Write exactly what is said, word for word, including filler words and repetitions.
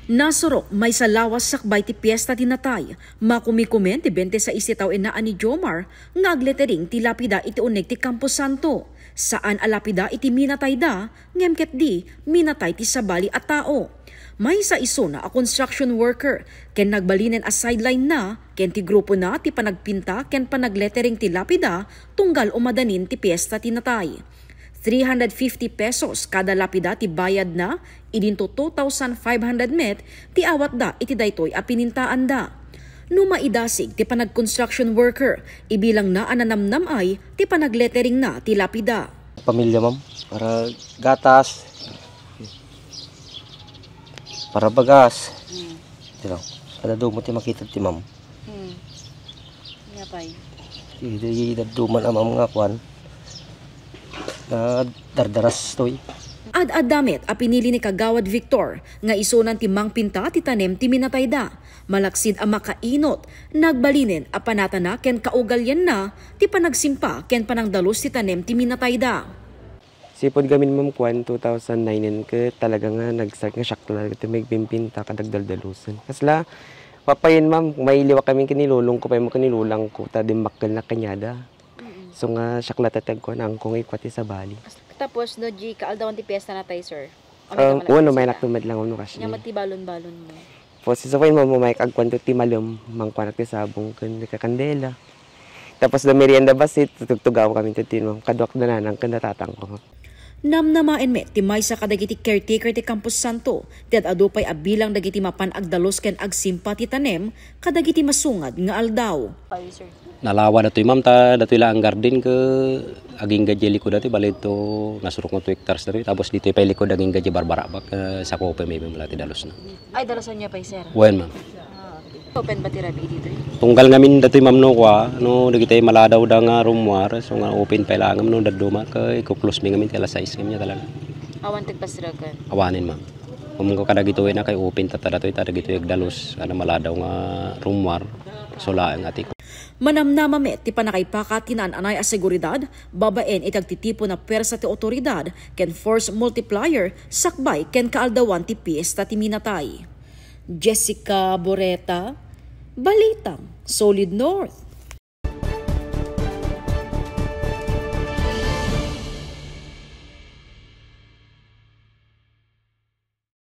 Nasurok maysa lawas sakbay ti piesta ti natay. Makumikumen ti twenty-six ti tawen a ni Jomar nga aglettering ti lapida iti uneg ti Camposanto. Saan a lapida iti minatayda, ngem ketdi minatay ti sabali a tao. Maysa isuna a construction worker ken nagbalinen a sideline na ken ti grupo na ti panagpinta ken panaglettering ti lapida tunggal umadanin ti piesta ti natay. Three hundred fifty pesos kada lapida ti bayad na, idinto two thousand five hundred met ti awatda iti daytoy a pinintaanda. No maidasig ti panag-construction worker, ibilangna a nanamnamay ti panaglettering na ti lapida. Pamilya, ma'am, para gatas, para bagas. Mm. Ito lang. Kada dumo ti makita ti ma'am. Hmm. Nga pay. Di, di, dadduman a ma'am nga kwan. Na dardaras toy. Ad-adda met a pinili ni Kagawad Victor nga isunan ti mangpinta ti tanem ti minatayda. Malaksid a makainot, nagbalinen a panatana ken kaugalianna ti panagsimpa ken panangdalus ti tanem ti minatayda. Sipud gamin, ma'am, kuan, two thousand nine ket talaga nga nag-start nga siak talaga ti magpimpinta kad agdaldalusen. Kasla, papayen, ma'am, mailiwak kami ken ni lolong ko, pay mo ken ni lolang ko, ta dimmakkel na kaniada. Mm. So nga, siak la ti agkuan, angko nga ikua ti sabali. As-, tapos, no, di kaaldawan ti piesta na tayo, sir? O, may Ah, kamalakad wano, sila? May naktumed lang, ano, kasi. Nya, mati balon-balon mo. Tapos, isa pa yun, ma'am, may kagkuan to ti malem, mangkuanak ti sabong, ken ni kakandela. Tapos, da merienda basit, tutugtugaw kami ti tinong, kaduak da nanang, ken da tatang ko. Namnamaen met ti maysa kadagiti caretaker ti Camposanto, ti ad-adu pay a bilang dagiti mapan agdalus ken agsimpa ti tanem kadagiti masungad nga aldaw. Nalawa datoy, ma'am, ta datoy la ang garden ke agingga di likod datoy, bale ito nasurok nga two hectares datoy. Tapos ditoy pay likod agingga di barbarabak, eh, sa kope may mula ti dalus na. Ay, dalusan niya pay, sir? Wen, ma'am. Ah, okay. Open ba ti rabii ditoy? Tunggal ngamin datoy, ma'am, no, kwa, no, dagiti maladaw da nga rummuar, so nga open pay lang, no, dadduma, kay ikuklose mi ngamin ti alas sais ngamin talaga. Awan ti agpasiragan? Awanen, ma'am. Kung kadagitoy na kay open ta, ta datoy, ta dagitoy agdalus, ano, maladaw nga rummuar, so laeng ati ko. Manamnama met ti pannakaipakat ti naan-anay a seguridad babaen iti agtitipon a puwersa ti awtoridad ken force multiplier sakbay ken kaaldawan ti piesta ti minatay. Jessica Boreta, Balitang Solid North.